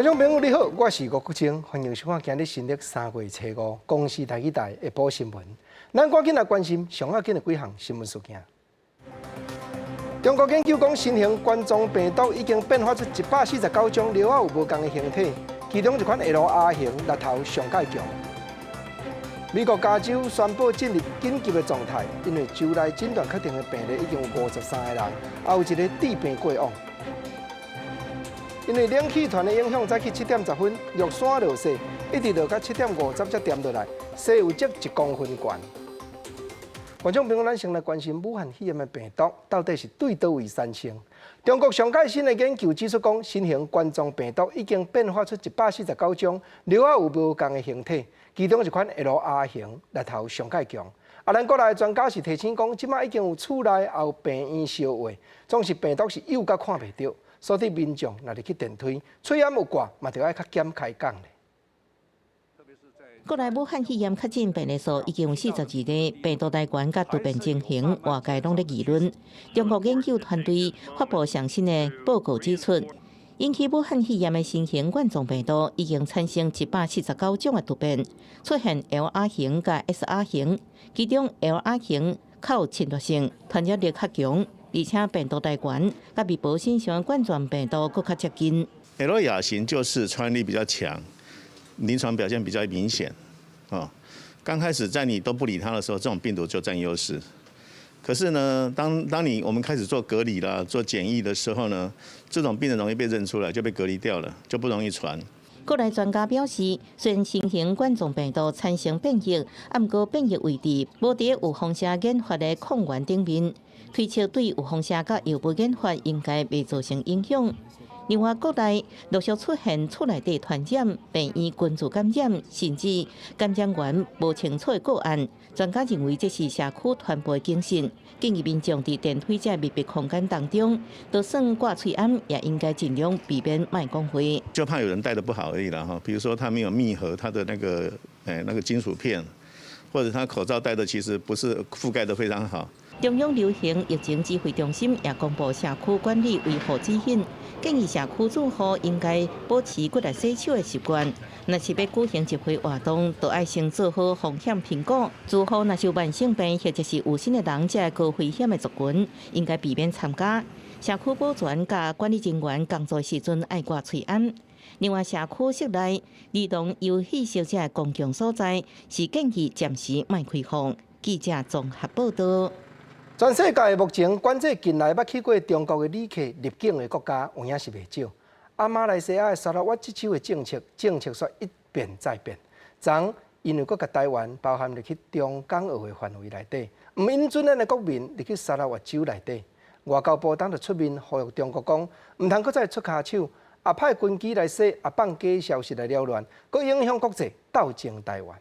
觀眾朋友你好，我是吳國清，歡迎收看今日新曆3月初五公視台語台下晡新聞。咱趕緊來關心上要緊的幾項新聞事件。中國研究講，新型冠狀病毒已經變化出149種著仔有無仝的形體，其中一款 LR 型力頭上蓋強。美國加州宣布進入緊急的狀態，因為州內診斷確定的病例已經有53個人，也有一个致病過往。因為冷氣團的影響，早起7點10分玉山落雪，一直落到7點50才恬落來，雪有積1公分懸。觀眾朋友，咱先來關心武漢肺炎的病毒到底是對佗位產生？中國上蓋新的研究指出，講新型冠狀病毒已經變化出149種著仔有無仝的形體，其中一款 LR 型力頭上蓋強。啊，咱國內專家是提醒講，這擺已經有厝內也有病院相話，總是病毒是幼甲看袂著，所以民眾若入去電梯，喙罨有掛，嘛著愛較檢開講咧。國內武漢肺炎確診病例數已經有42例，病毒來源佮突變情形，外界攏咧議論。中國研究團隊發布上新的報告指出，引起武漢肺炎的新型冠狀病毒已經產生149種的突變，出現 LR 型佮 SR 型，其中 LR 型較有侵略性，傳染力較強，而且病毒來源佮未報身上的冠狀病毒閣較接近。 L 亞型就是傳染力比較強。臨床表現比較明顯，哦，剛開始在你都不理他的時候，這種病毒就佔優勢。可是呢，當你我們開始做隔離啦、做檢疫的時候呢，這種病人容易被認出來，就被隔離掉了，就不容易傳。國內專家表示，雖然新型冠狀病毒產生變異，毋過變異位置無佇有放射研發的抗原頂面，推測對有放射佮藥物研發應該袂造成影響。另外，國內陸續出現厝內底傳染、病院群聚感染，甚至感染源無清楚的個案，專家認為這是社區傳播的警訊，建議民眾佇電梯這密閉空間當中，就算掛喙罨，也應該盡量避免莫講話。就怕有人戴得不好而已啦，哈，比如說他沒有密合他的那個金屬片，或者他口罩戴的其實不是覆蓋得非常好。中央流行疫情指揮中心也公布社區管理維護指引，建議社區住戶應該保持規日洗手的習慣。若是欲舉行集會活動，就愛先做好風險評估。住戶若是有慢性病或者是有身的人，這高危險的族群，應該避免參加。社區保全佮管理人員工作時陣愛掛喙罨。另外，社區室內兒童遊戲室這公共所在，是建議暫時莫開放。記者綜合報道。全世界目前管制近來捌去過中國的旅客入境的國家，有影是袂少。啊，馬來西亞的沙撈越這手的政策，政策煞一變再變。昨因為閣共台灣包含入去中港澳的範圍內底，毋允准咱的國民入去沙撈越州內底。外交部當就出面呼籲中國講，毋通閣再出跤手，也派軍機來洗，也放假消息來擾亂，閣影響國際鬥爭台灣。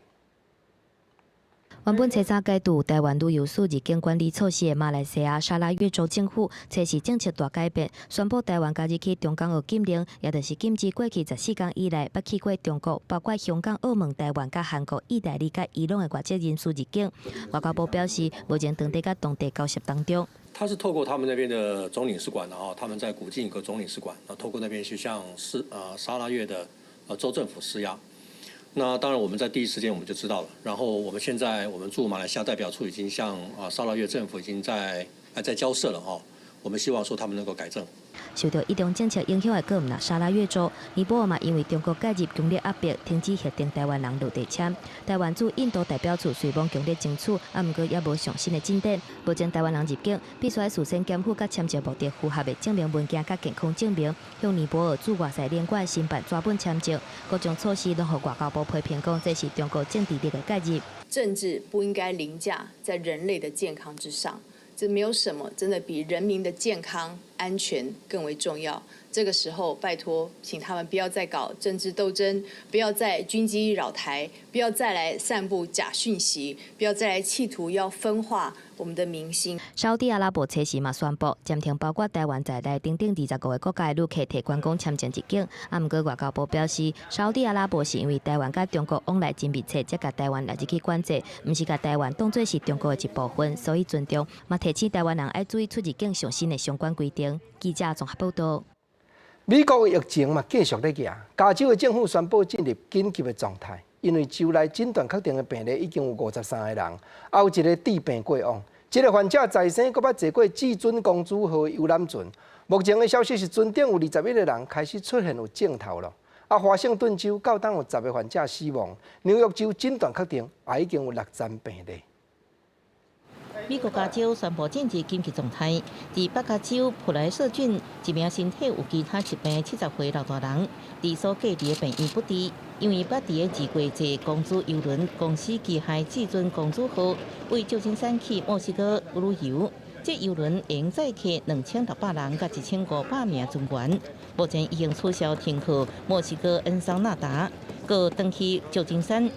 原本初三解除台灣旅遊入境管理措施的馬來西亞砂拉越州政府，初四政策大改變，宣布台灣加入去中港澳禁令，也就是禁止過去14天以內捌去過中國，包括香港、澳門、台灣、佮韓國、意大利、佮伊朗的外籍人士入境。外交部表示，目前當地佮當地交涉當中。他是透過他們那邊的總領事館，然後他們在古晉有個總領事館，那透過那邊去向市砂拉越的州政府施壓。那當然，我們在第一時間我們就知道了。然後我們現在我們駐馬來西亞代表處已經向砂拉越政府已經在交涉了哈。我們希望說他們能夠改正。受著一中政策影響的，閣毋但砂拉越州，尼泊爾嘛因為中國介入強烈壓迫，停止核定台灣人落地簽。台灣駐印度代表處雖罔強烈爭取，啊，毋過猶無上新的進展。目前台灣人入境必須愛事先檢附佮簽證目的符合的證明文件佮健康證明，向尼泊爾駐外使領館申辦紙本簽證。各種措施攏予外交部批評講，這是中國政治力的介入。政治不應該凌駕在人類的健康之上。這沒有什麼真的比人民的健康安全更為重要。這個時候，拜託，請他們不要再搞政治鬥爭，不要再軍機擾台，不要再來散布假訊息，不要再來企圖要分化我們的民心。沙烏地阿拉伯初時嘛宣布暫停包括台灣在內等等25個國家的旅客提觀光簽證入境。啊，毋過外交部表示，沙烏地阿拉伯是因為台灣佮中國往來真密切，才共台灣納入去管制，毋是共台灣當做是中國的一部分，所以尊重。嘛提醒台灣人愛注意出入境上新的相關規定。記者綜合報道。美國的疫情嘛繼續咧行，加州的政府宣布進入緊急的狀態，因為州內診斷確定的病例已經有53個人，還有一個致病過往。這個患者在生閣捌坐過至尊公主號遊覽船。目前的消息是，船頂有21個人開始出現有症頭了。啊，華盛頓州到當有10個患者死亡，紐約州診斷確定也已經有六宗病例。美國加州宣布進入緊急狀態，佇北加州普萊瑟郡，一名身體有其他疾病70歲老大人，佇所隔離的病院不治，因為捌佇個二月坐公主郵輪公司旗下至尊公主號為舊金山去墨西哥旅遊，這郵輪會載客2600人佮1500名船員，目前已經取消停靠墨西哥恩桑納達，閣轉去舊金山。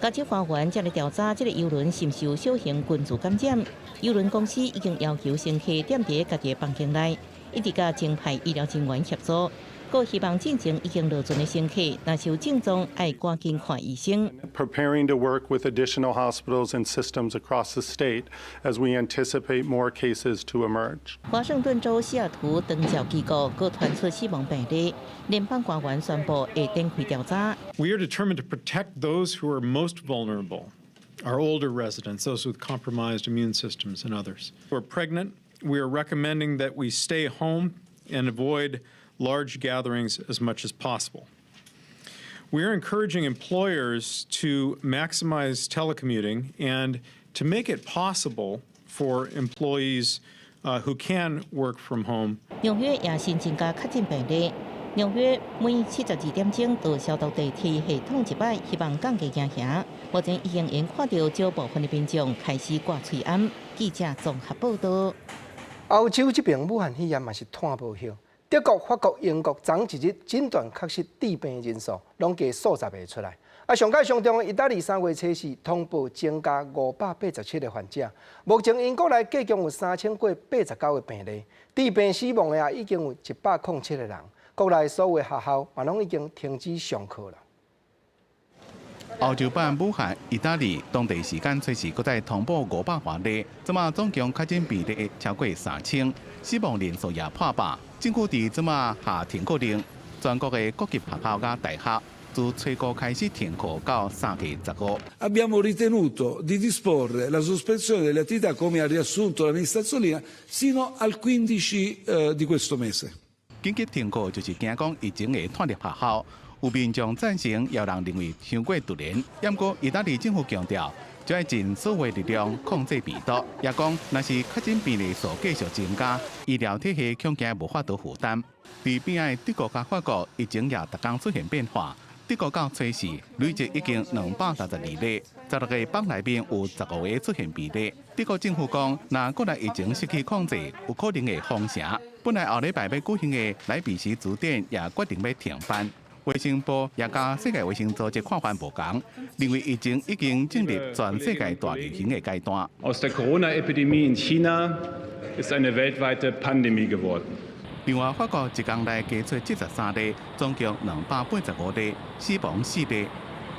加州官員正咧調查這個郵輪是毋是有小型群聚感染。郵輪公司已經要求乘客踮佇家己的房間內，一直佮增派醫療人員協助。閣希望進前已經落船的乘客，若是有症狀，愛趕緊看醫生。 Preparing to work with additional hospitals and systems across the state as we anticipate more cases to emerge. 華盛頓州西雅圖長照機構閣傳出死亡病例，聯邦官員宣布會展開調查。 We are determined to protect those who are most vulnerable, our older residents, those with compromised immune systems, and others. Who are pregnant, we are recommending that we stay home and avoid large gatherings as much as possible. We are encouraging employers to maximize telecommuting and to make it possible for employees who can work from home. 紐約也新增加確診病例。紐約每72點鐘就消毒地鐵系統一擺，希望降低驚嚇。目前已經𪜶看著少部分的民眾開始掛喙罨。記者綜合報道。歐洲這爿武漢肺炎嘛是拖無歇。德國、法國、英國昨一日診斷確實致病人數攏加數十個出來。啊，上蓋上重的意大利3月初四通報增加587個患者。目前英國內計共有3089個病例，致病死亡的也已經有107個人。國內所有學校嘛攏已經停止上課了。歐洲版武漢、意大利當地時間初四閣再通報500外例，這馬總共確診病例超過3000，死亡人數也破百。政府佇這馬下停課令，全國的各級學校佮大學自初五開始停課到3月15。 Abbiamo ritenuto di disporre la sospensione delle attività, come ha riassunto la ministra Azzolina, sino al 15 di questo mese。緊急停課就是驚講疫情會傳入學校，有民眾贊成，也有人認為傷過突然。毋過意大利政府強調，將會盡所有力量控制病毒，也講若是確診病例數繼續增加，醫療體系恐驚無法度負擔。佇邊仔德國佮法國，疫情也逐工出現變化。德國到初四累計已經262例，16個邦內面有15個出現病例。德國政府講，若國內疫情失去控制，有可能會封城。本來後禮拜欲舉行的萊比錫辭展也決定欲停辦。衛生部也佮世界衛生組織看法無仝，認為疫情已經進入全世界大流行的階段。 Aus der Corona-Epidemie in China ist eine weltweite Pandemie geworden. 另外，法國一工內加出73例，總共285例，死亡4例。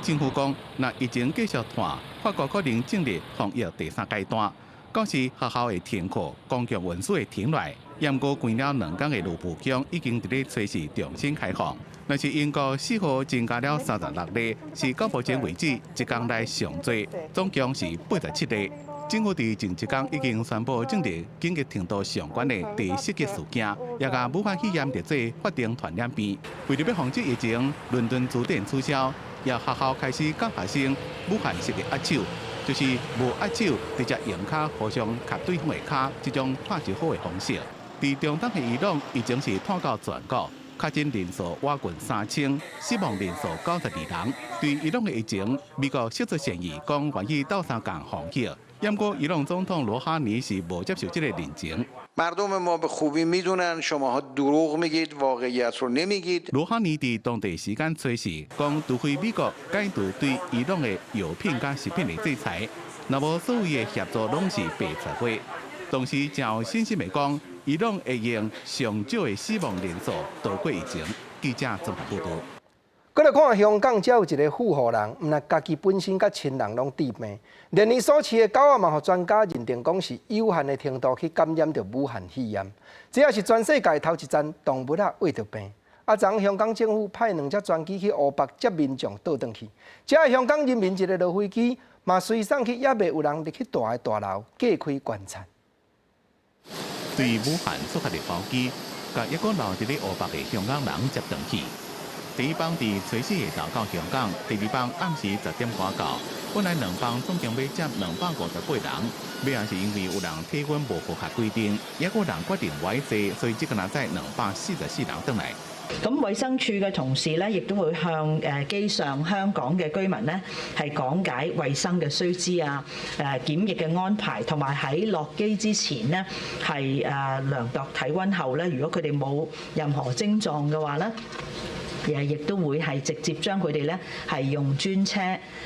政府講，若疫情繼續拖，法國可能進入防疫第三階段，到時學校會停課，公共運輸會停落。毋過關了2工的盧浮宮已經佇咧初四重新開放。若是英國4號增加了36例，是到目前為止一工內上濟，總共是87例。政府佇前一工已經宣布進入緊急程度上懸的第四級事件，也共武漢肺炎列做法定傳染病。為著欲防止疫情，倫敦辭展取消，也學校開始教學生武漢式的握手，就是無握手，直接用跤互相磕對方的跤，這種拍招呼的方式。佇中東的伊朗，疫情是拖到全國，確診人數倚近3000，死亡人數92人。對伊朗的疫情，美國釋出善意，講願意鬥相共防疫。毋過伊朗總統魯哈尼是無接受這個認證。 مردم ما به خوبی میدونن شماها دروغ میگید واقعیت رو نمیگید。魯哈尼佇當地時間初四講，除非美國解除對伊朗的藥品佮食品的制裁，若無所有的協助攏是白痴話。同時，真有信心的講，伊朗會用上少的死亡人數度過疫情。記者綜合報導。閣來看香港，遮有一个富戶人，毋但家己本身佮親人攏致病，連伊所飼的狗仔嘛，予專家認定講是有限的程度去感染著武漢肺炎。這也是全世界頭一宗動物仔穢著病。啊，昨香港政府派兩隻專機去湖北接民眾倒轉去，遮的香港人民一个落飛機，嘛隨送去，猶未有人入去大的大樓隔開觀察。對武漢出發的包機，共猶閣留佇咧湖北的香港人接轉去。第一班佇初四下晝到香港，第二班暗時10點外到。本來兩班總共欲接258人，尾仔是因為有人體溫無符合規定，猶閣有人決定無愛坐，所以只敢若載244人轉來。咁衛生署嘅同事咧，亦都會向機上香港嘅居民咧，係講解衛生嘅須知啊、檢疫嘅安排，同埋喺落機之前呢，係量度體溫後咧，如果佢哋冇任何症狀嘅話咧，亦都會係直接將佢哋咧係用專車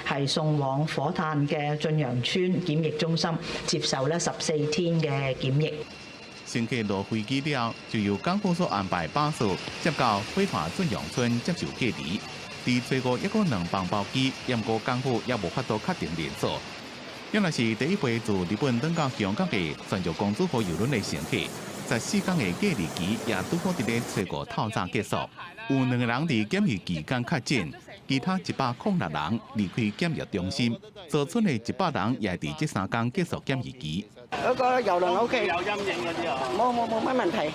係送往火炭嘅駿洋邨檢疫中心接受咧14天嘅檢疫。乘客落飛機了，就由港府所安排巴士接到火炭駿洋邨接受隔離。佇初五猶閣兩班包機，毋過港府猶無法度確定人數。原來是第一批自日本轉到香港的船上公主號郵輪的乘客，14天的隔離期也拄好佇咧初五透早結束。有兩个人佇檢疫期間確診，其他106人離開檢疫中心。早村的100人也佇這3天結束檢疫期。嗰個郵輪 OK，有陰影嗰啲啊，冇冇冇乜問題。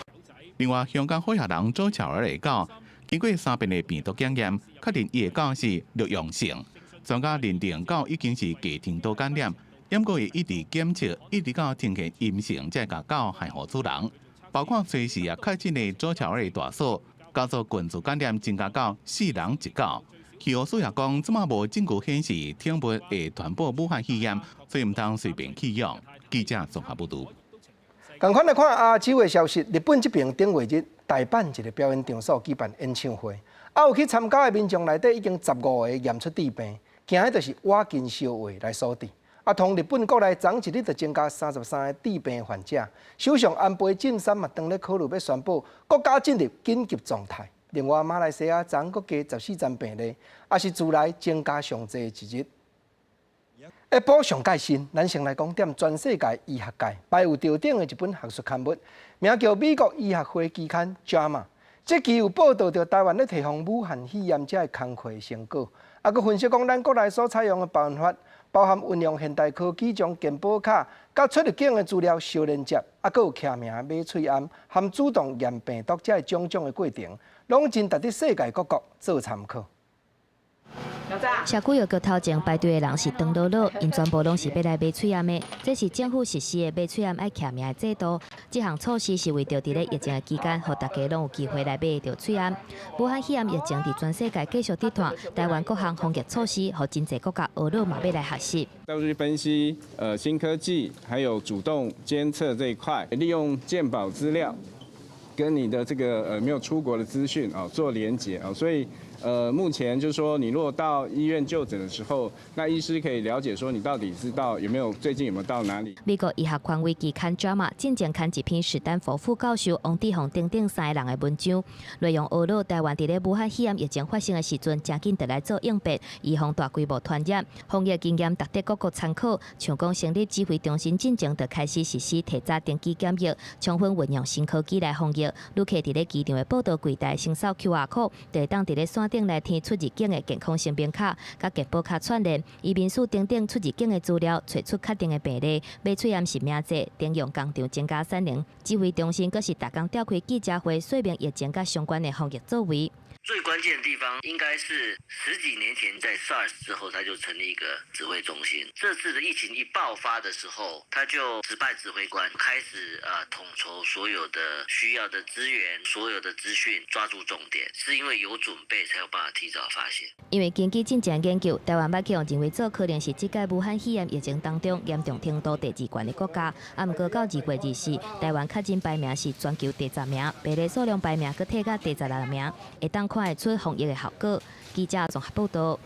另外，香港海峽人周巧兒的狗，經過三遍的病毒檢驗，確認伊的狗是略陽性。專家認定狗已經是低程度感染，毋過會一直檢測，一直到呈現陰性，才共狗還予主人。包括隨時也確診的周巧兒的大嫂，家族群組感染增加到四人一狗。氣候署也講，這馬無證據顯示寵物會傳播武漢肺炎，所以毋通隨便棄養。記者綜合報導。仝款來看亞洲的消息，日本這爿頂月日大阪一个表演場所舉辦演唱會，啊有去參加的民眾內底已經15個驗出致病，驚的就是倚近燒話來所致。啊，同日本國內昨一日就增加33個致病患者，首相安倍晉三嘛當咧考慮欲宣布國家進入緊急狀態。另外，馬來西亞昨閣加14例病例，也是自來增加上濟一日。下晡上蓋新，咱先來講點全世界醫學界排有著頂的一本學術刊物，名叫《美國醫學會期刊》JAMA。這期有報導著台灣咧提防武漢肺炎這个工課成果，啊，閣分析講咱國內所採用的辦法，包含運用現代科技將健保卡佮出入境的資料相連接，啊，閣有簽名買喙罨含主動驗病毒這種種的過程，攏真值得世界各國做參考。社區藥局頭前排隊的人是長囉囉，𪜶全部攏是欲來買喙罨的。這是政府實施的買喙罨愛簽名的制度。這項措施是為著佇咧疫情的期間，予大家攏有機會來買著喙罨。武漢肺炎疫情佇全世界繼續佇傳，台灣各項防疫措施，予真濟國家學了嘛欲來學習。大數據分析、新科技，還有主動監測這一塊，利用健保資料跟你的這個沒有出國的資訊啊做連結啊，所以。目前就是說，你如果到醫院就診的時候，那醫師可以了解說你到底是到有沒有最近有沒有到哪裡。美國醫學權威期刊《JAMA》進前刊一篇史丹佛副教授王志宏等等三個人的文章，內容呵咾台灣佇咧武漢肺炎疫情發生的時陣，誠緊就來做應變，預防大規模傳染。防疫經驗值得各國參考。像講成立指揮中心進前就開始實施提早登記檢疫，充分運用新科技來防疫。旅客佇咧機場的報到櫃台先掃 QR code，就會當佇咧線頂來填出入境的健康聲明卡，佮健保卡串聯，醫面書等等出入境的資料，揣出確定的病例，買喙罨實名制，徵用工廠增加產能。指揮中心閣是逐工召開記者會，說明疫情佮相關的防疫作為。最關鍵的地方應該是十幾年前在 SARS 之後，他就成立一個指揮中心。這次的疫情一爆發的時候，他就指派指揮官開始統籌所有的需要的資源、所有的資訊，抓住重點，是因為有準備才有辦法提早發現。因為根據進前研究，台灣捌去予認為做可能是這屆武漢肺炎疫情當中嚴重程度第二懸的國家。啊，毋過到2月24，台灣確診排名是全球第10名，病例數量排名閣退到第16名，會當看會出防疫的效果。記者綜合報導。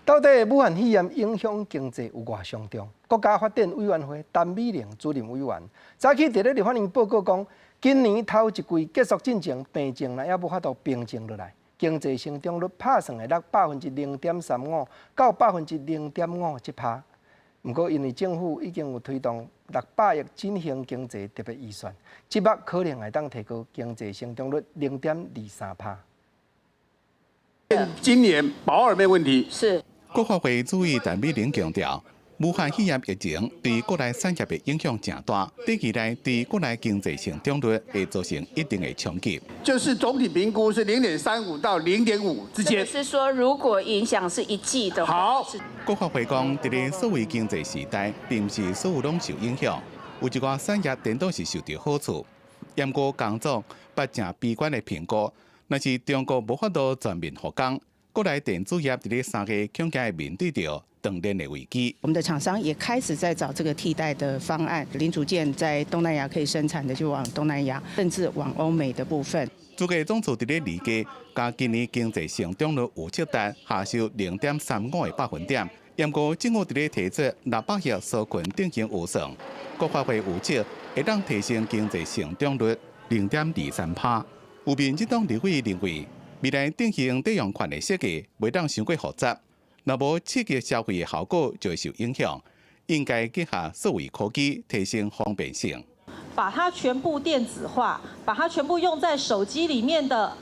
到底武漢肺炎影響經濟有偌傷重？國家發展委員會陳美玲主任委員早起佇咧立法院報告講，今年頭一季結束進前，病情若猶無法度平靜落來，經濟成長率拍算會落0.35%到0.5%這趴。毋過，因為政府已經有推動600億振興經濟特別預算，這擺可能會當提高經濟成長率0.23趴。今年保二沒問題。是。國發會主委陳美伶強調，武漢肺炎疫情對國內產業的影響誠大，短期內對國內經濟成長率會造成一定的衝擊。就是總體評估是0.35到0.5之間。是說，如果影響是一季的話。好。國發會講，佇咧數位經濟時代，並毋是所有攏受影響，有一寡產業顛倒是受著好處。毋過工總捌誠悲觀的評估，若是中國無法度全面復工，國內電子業佇咧3月恐驚會面對著斷鏈的危機。我們的廠商也開始在找這個替代的方案，零組件在東南亞可以生產的就往東南亞，甚至往歐美的部分。主計總處佇咧二月，共今年經濟成長率預測值下修0.35個百分點。毋過政府佇咧提出600億紓困振興預算，國發會預測會當提升經濟成長率0.23%。有民進黨立委認為，未來振興抵用券的設計袂當傷過複雜，若無刺激消費的效果就會受影響。應該結合數位科技，提升方便性。把它全部電子化，把它全部用在手機裡面的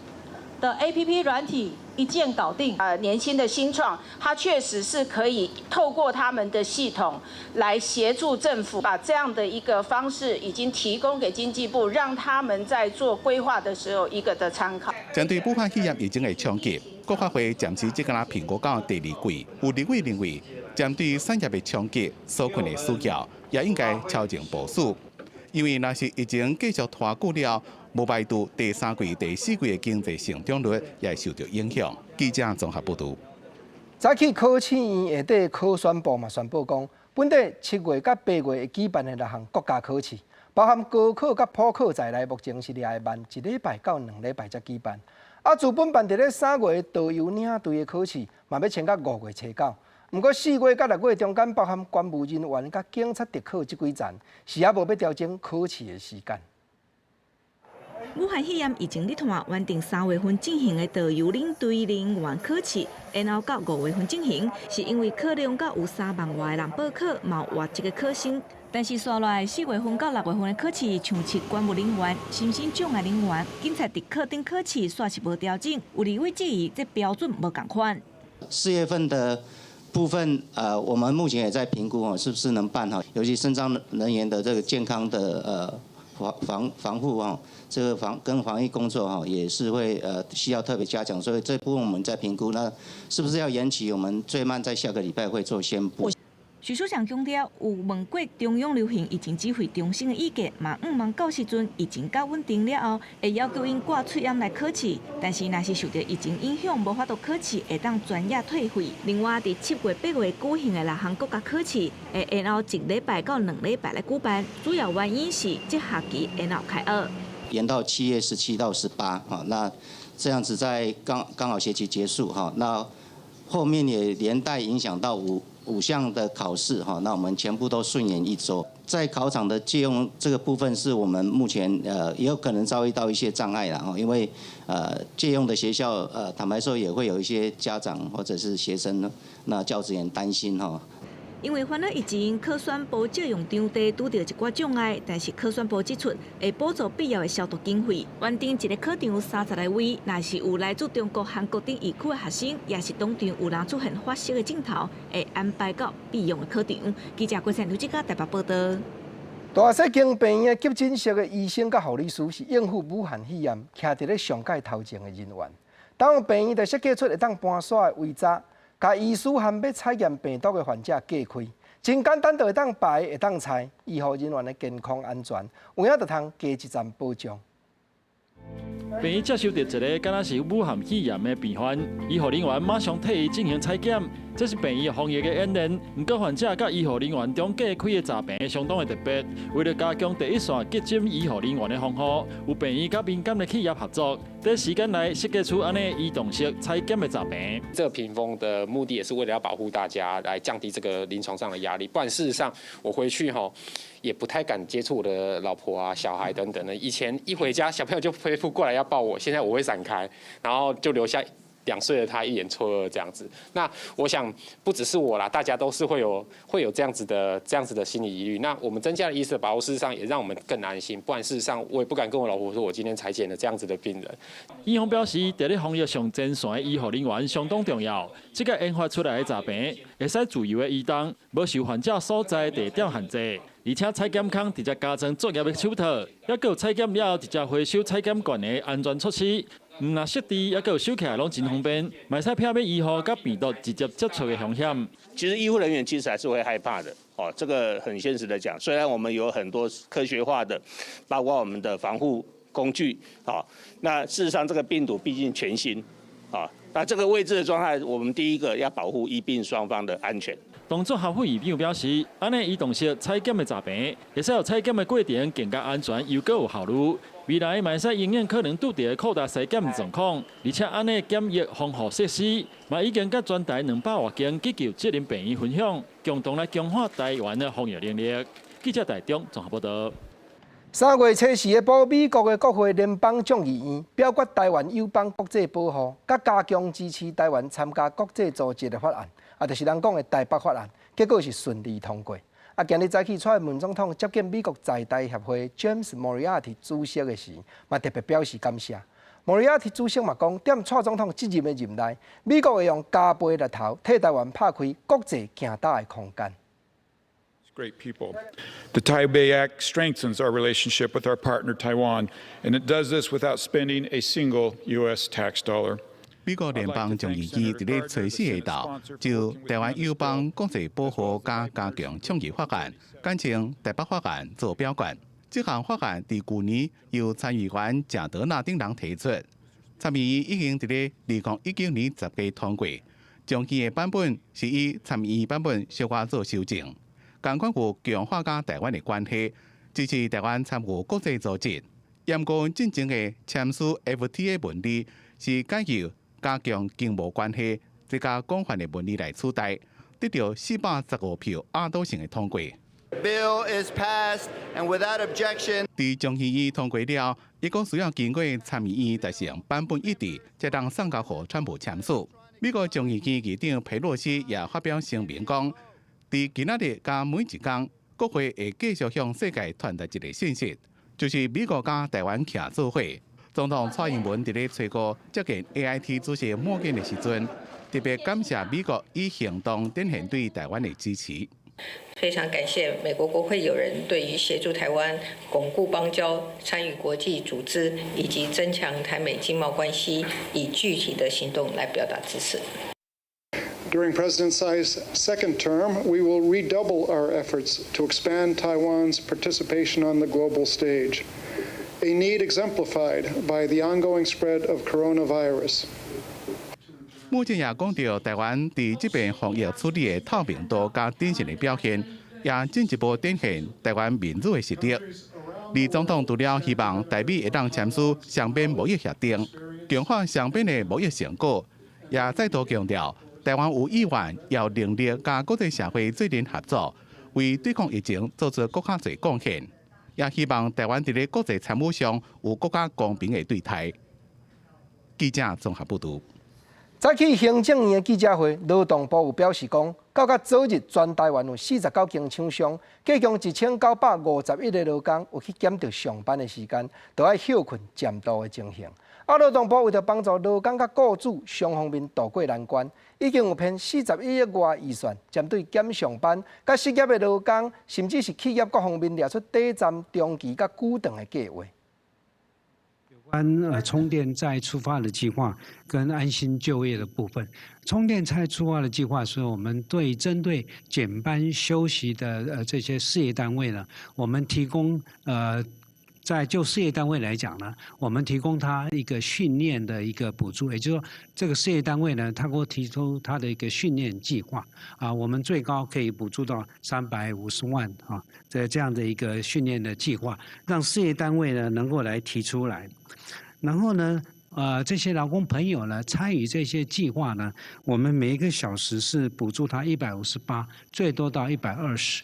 APP 軟體，一鍵搞定。年輕的新創，它確實是可以透過他們的系統來協助政府，把這樣的一個方式已經提供給經濟部，讓他們在做規劃的時候一個的參考。針對武漢肺炎疫情的衝擊，國發會暫時只敢若評估到第二季。有立委認為，針對產業的衝擊、紓困的需要，也應該超前部署。因為若是疫情繼續拖久了，無排除第三季、第四季的經濟成長率也會受著影響。記者綜合報導。早起考試院下底考選部嘛宣布講，本地7月佮8月會舉辦的六項國家考試，包含高考佮普考在內，目前是掠會慢一禮拜到2禮拜才舉辦。啊，自本辦佇咧3月導遊領隊的考試，嘛欲延到5月初九。毋過4月佮6月中間，包含公務人員佮警察特考這幾層，是猶無欲調整考試的時間。武漢肺炎疫情咧拖，原定3月份進行的導遊領隊人員考試，延後到5月份進行，是因為考量到有3萬外人報考，嘛有外籍的考生。但是紲落來4月份到6月份的考試，像是公務人員、身心障礙人員、警察特考等考試，煞是無調整。有立委質疑，這標準無仝款。 4月份的部分，我們目前也在評估哦，是不是能辦好，尤其身障人員的這個健康的防護哦，這個防跟防疫工作哈，也是會需要特別加強，所以這部分我們在評估，那是不是要延期？我們最慢在下個禮拜會做宣布。徐署長強調，有問過中央流行疫情指揮中心的意見，嘛向望到時陣疫情較穩定了後，會要求𪜶掛喙罨來考試。但是，若是受著疫情影響，無法度考試，會當全額退費。另外，佇7月、8月舉行的六項國家考試，會延後1禮拜到2禮拜來舉辦。主要原因是這學期延後開學，延到7月17到18，哈，那這樣子在剛剛好學期結束，哈，那後面也連帶影響到五項的考試哈，那我們全部都順延一週。在考場的借用這個部分，是我們目前也有可能遭遇到一些障礙啦，因為借用的學校坦白說也會有一些家長或者是學生，那教職員擔心哈。因為煩惱疫情，考選部借用場地拄著一寡障礙，但是考選部指出會補助必要的消毒經費。原定一個考場30來位，若是有來自中國、韓國等疫區的學生，抑是當場有人出現發燒的症頭，會安排到備用的考場。記者郭善劉志嘉台北報導。大細間病院的急診室的醫生佮護理師是應付武漢肺炎，徛佇咧上蓋頭前的人員。當病院就設計出會當搬徙的圍閘。共醫師和欲採驗病毒的患者隔開，真簡單就會當排，會當拆，醫護人員的健康安全，有影就通加一層保障。病院接收著一个敢若是武漢肺炎的病患，醫護人員馬上替伊進行採檢。這是病院防疫的演練，毋過患者佮醫護人員中隔開的閘棚相當的特別。為了加強第一線急診醫護人員的防護，有病院佮民間的企業合作，短時間內設計出按呢移動式採檢的閘棚。這個屏風的目的也是為了要保護大家，來降低這個臨床上的壓力。不然事實上，我回去吼也不太敢接觸我的老婆啊、小孩等等的。以前一回家，小朋友就飛撲過來要抱我，現在我會閃開，然後就留下2歲的他一臉錯愕這樣子。那我想不只是我啦，大家都是會有這樣子的心理疑慮。那我們增加了醫師的把握，事實上也讓我們更安心。不然事實上我也不敢跟我老婆說，我今天採檢了這樣子的病人。醫方表示，佇咧防疫上前線的醫護人員相當重要。這個研發出來的閘病會使自由的移動，無受患者所在地點限制。而且採檢孔直接加裝作業的手套，抑閣有採檢了後直接回收採檢罐的安全措施。毋但設置，抑閣有收起來攏真方便，嘛會使避免醫護佮病毒直接接觸的風險。其實醫護人員其實還是會害怕的，哦，這個很現實的講，雖然我們有很多科學化的，包括我們的防護工具，啊，那事實上這個病毒畢竟全新，啊，那這個未知的狀態，我們第一個要保護醫病雙方的安全。動作學會院長表示，按呢移動式採檢的閘病，會使予採檢的過程更加安全，又閣有效率。未來嘛會使因應可能拄著的擴大篩檢狀況，而且按呢檢疫防護設施，嘛已經佮全台200外間急救責任病院分享，共同來強化台灣的防疫能力。記者台中綜合報道。3月初四下晡，美國的國會聯邦眾議院表決台灣友邦國際保護，佮加強支持台灣參加國際組織的法案，啊，就是人講的台北法案，結果是順利通過。啊，今日早起，蔡英文總統接見美國在台協會 James Moriarty 主席的時，嘛特別表示感謝。Moriarty 主席嘛講，踮蔡總統這任的任內，美國會用加倍力頭替台灣拍開國際競打的空間。 Great people. The Taipei Act strengthens our relationship with our partner Taiwan, and it does this without spending a single U.S. tax dollar. 美國聯邦眾議院佇咧初四下晝就台灣友邦國際保護佮加強倡議法案，簡稱台北法案做表決。這項法案佇舊年由參議員賈德納等人提出，參議院已經佇咧2019年10月通過。眾議的版本是依參議院版本小可做修正，仝款有強化佮台灣的關係，支持台灣參與國際組織。毋過進前的簽署 FTA 文字是改由加強經貿關係，這較廣泛的文字來取代，得到415票壓倒性的通過。 Bill is passed and without objection。佇眾議院通過了，猶閣需要經過參議院達成版本一致，才通送交予川普簽署。美國眾議院議長佩洛西也發表聲明講，佇今仔日佮每一工，國會會繼續向世界傳達一个信息，就是美國佮台灣徛做伙。總統蔡英文佇咧初五接見 AIT 主席莫健的時陣，特別感謝美國以行動展現對台灣的支持。非常感謝美國國會友人對於協助台灣鞏固邦交、參與國際組織以及增強台美經貿關係，以具體的行動來表達支持。 During President Tsai's second term, we will redouble our efforts to expand Taiwan's participation on the global stage, a need exemplified by the ongoing spread of coronavirus. 莫健也講到台灣佇這遍防疫處理的透明度佮展現的表現，也進一步展現台灣民主的實力。李總統除了希望台美會當簽署雙邊貿易協定，強化雙邊的貿易成果，也再度強調台灣有意願、有能力佮國際社會做陣合作，為對抗疫情做出閣較濟貢獻。也希望台灣佇咧國際參與上有閣較公平的對待。記者綜合報導。早起行政院的記者會，勞動部有表示講，到較昨日全台灣有49間廠商，計共1951個勞工有去檢著上班的時間，著愛歇睏暫度的情形。啊，勞動部為著幫助勞工佮雇主雙方面渡過難關，已經有編41億外預算，針對減上班、佮失業的勞工，甚至是企業各方面列出短暫、中期佮久長的計劃。關充電再出發的計劃跟安心就業的部分，充電再出發的計劃是我們對針對減班休息的這些事業單位呢，我們提供在就事業單位來講呢，我們提供他一個訓練的一個補助，也就是說，這個事業單位呢，他給我提出他的一個訓練計劃啊，我們最高可以補助到350萬啊，這樣的一個訓練的計劃，讓事業單位呢能夠來提出來。然後呢，這些勞工朋友呢參與這些計劃呢，我們每一個小時是補助他158，最多到120。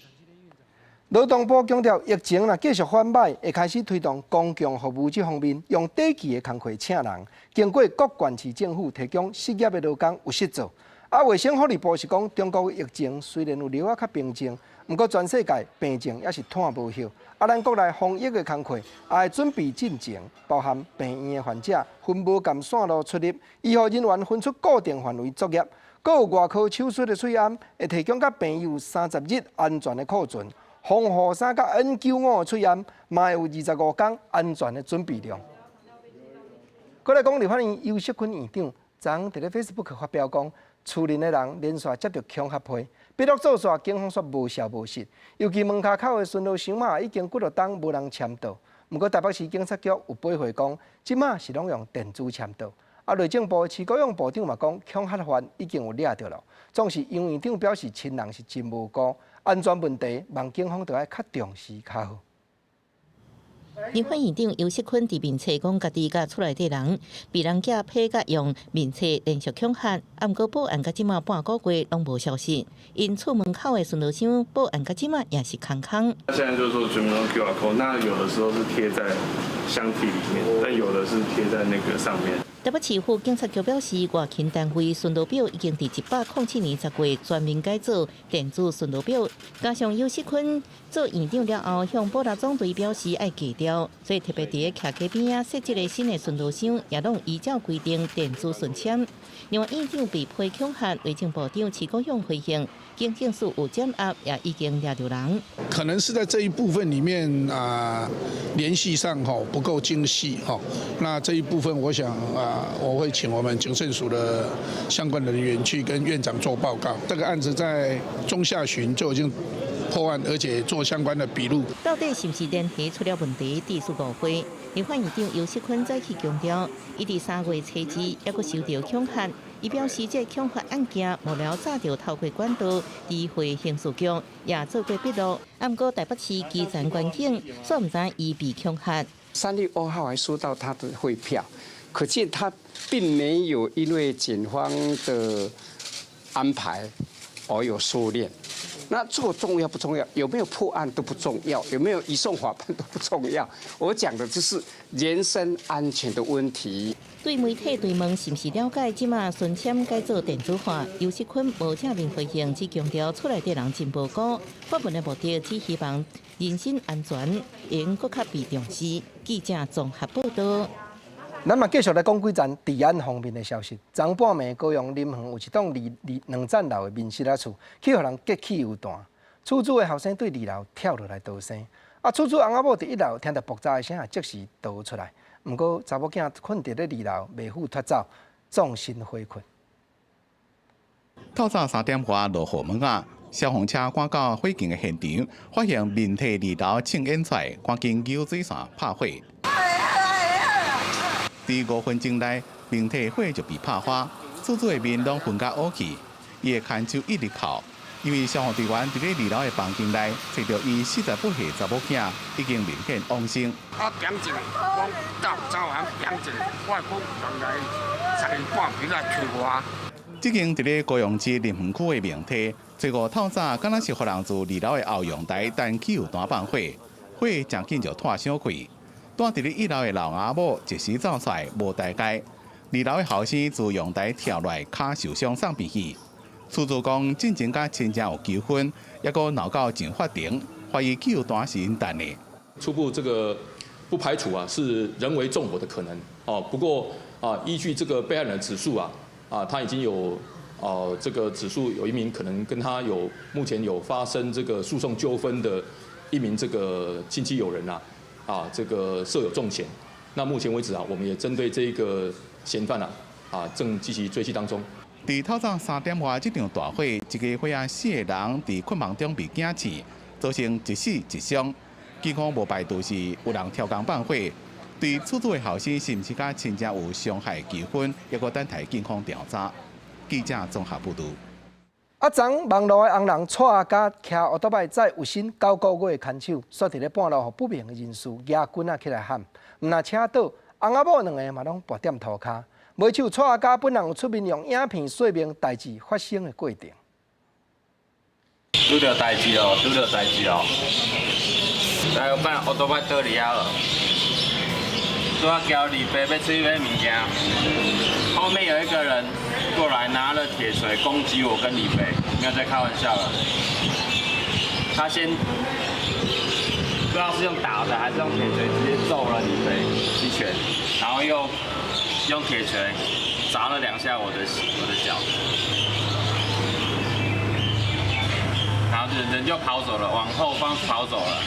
勞動部強調，疫情若繼續緩䆀，會開始推動公共服務這方面，用短期的工課請人。經過各縣市政府提供失業的勞工有實做。啊，衛生福利部是講，中國疫情雖然有略仔較平靜，毋過全世界病情猶是湠無歇。啊，咱國內防疫的工課也會準備進前，包含病院的患者分無仝線路出入，醫護人員分出固定範圍作業，閣有外科手術的喙罨會提供佮病院30日安全的庫存。防護衫佮 N95 的喙罨，嘛會有25天安全的準備量。閣來講，立法院游錫堃院長昨昏佇咧 Facebook 發表講，厝內的人連續接著恐嚇批，筆錄做煞，警方煞無消無息。尤其門跤口的巡邏箱仔已經幾落冬無人簽到。毋過台北市警察局有回覆講，這馬是攏用電子簽到。啊，內政部徐國勇部長嘛講，恐嚇犯已經有掠著囉。總是楊院長表示，親人是真無辜。安全問題，望警方著愛較重視較好。立法院長游錫堃佇面冊講，家己佮厝內底人被人寄批佮用面冊連續恐嚇，啊，毋過報案到這馬半個月攏無消息。𪜶厝門口的巡邏箱報案到這馬也是空空。現在就是說全部都 QR code，那有的時候是貼在箱體裡面，但有的是貼在那個上面。台北市府警察局表示，外勤單位巡邏表已經佇107年10月全面改做電子巡邏表，加上游錫堃做院長了後，向保安總隊表示愛低調，所以特別佇咧徛街邊仔設置个新的巡邏箱，也攏依照規定電子巡簽。另外，院長被批恐嚇，內政部長徐國勇回應，警政署有掌握，也已經掠著人。可能是在這一部分裡面啊，聯繫上吼不夠精細吼，那這一部分我想啊，我會請我們警政署的相關人員去跟院長做報告。這個案子在中下旬就已經破案，而且做相關的筆錄。到底是毋是聯繫出了問題？致使誤會。立法院長游錫堃再次強調，伊佇3月初二猶閣收著恐嚇，伊表示這恐嚇案件幕僚早就透過管道知會刑事局，也做過筆錄。啊，毋過台北市基層員警煞毋知伊被恐嚇。3月2號還收到他的匯票，可見他並沒有因為警方的安排而有收斂。那這個重要不重要？有沒有破案都不重要，有沒有移送法辦都不重要。我講的就是人身安全的問題。對媒體追問是毋是了解這馬巡簽改做電子化，游錫堃無正面回應，只強調厝內底人真無辜。發文的目的只希望人身安全應閣較被重視。記者綜合報道。咱嘛繼續來講幾層治安方面的消息。昨半暝高雄林園有一棟二二兩層樓的民宅仔厝，去予人激汽油彈。厝主的後生對二樓跳落來逃生，啊，厝主翁仔某佇一樓聽著爆炸的聲，即時逃出來。毋過查某囝睏佇咧二樓，袂赴脫走，葬身火窟。透早3點外落雨暝仔，消防車趕到火警的現場，發現民宅二樓衝煙出來，趕緊救水線拍火。佇5分鐘內，民宅火就被拍花，厝主的面攏熏甲烏去，伊的牽手一直哭，因為消防隊員佇咧二樓的房間內，揣著伊48歲查某囝已經明顯往生。我點一個，講走走行點一個，我講人來3點半起來揣我。這間佇咧高雄市林園區的民宅，初五透早，敢若是予人佇二樓的後陽台彈汽油彈放火，火誠緊就湠傷開。蹛佇咧一樓的老翁仔某一時走出來無代誌，二樓的後生自陽台跳落來，跤受傷送病去。厝主講，進前佮親戚有糾紛，猶閣鬧到上法庭，懷疑汽油彈是𪜶彈的。初步這個不排除啊是人為縱火的可能哦。不過啊，依據這個被害人的指述啊，他已經有啊這個指述有一名可能跟他有目前有發生這個訴訟糾紛的一名這個親戚友人啊。啊，這個設有重嫌，那目前為止啊，我們也針對這個嫌犯啊，正積極追緝當中。佇透早3點外，這場大火，一家伙仔四個人佇睏夢中被驚醒，造成一死一傷。警方無排除是有人挑工放火，對厝主的後生是毋是佮親戚有傷害糾紛，猶閣等待警方調查。記者綜合報導。啊，昨網路的紅人蔡阿嘎騎歐多擺載有身9個月的牽手，煞佇咧半路予不明的人士舉棍仔起來砍，毋但車倒，翁仔某兩个嘛攏跋踮塗跤。尾手蔡阿嘎本人有出面用影片說明代誌發生的過程。拄著代誌咯，拄著代誌咯。來，我擺烏托邦倒佇遐了。拄仔交李飛欲出去買物件，後面有一個人過來拿了鐵錘攻擊我跟李飛，沒有在開玩笑了。他先不知道是用打的還是用鐵錘直接揍了李飛一拳，然後又用鐵錘砸了兩下我的腳，然後人就跑走了，往後方跑走了。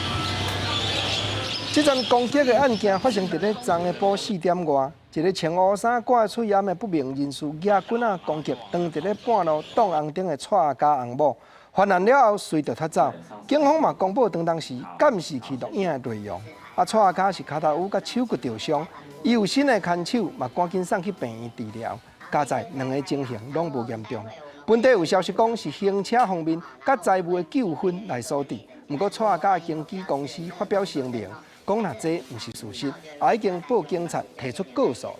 這樁攻擊的案件發生佇咧昨下晡4點外，一个穿烏衫掛喙罨的不明人士舉棍仔攻擊，當佇咧半路擋紅燈的蔡家翁某，犯案了後隨就脫走。警方嘛公布當時監視器錄影的內容。啊，蔡家是跤頭趺佮手骨著傷，伊有新的牽手嘛趕緊送去病院治療。佳哉兩个情形攏無嚴重。本地有消息講是行車方面佮財務的糾紛來所致，毋過蔡家經紀公司發表聲明。講若這毋是事實，也已經報警察提出告訴。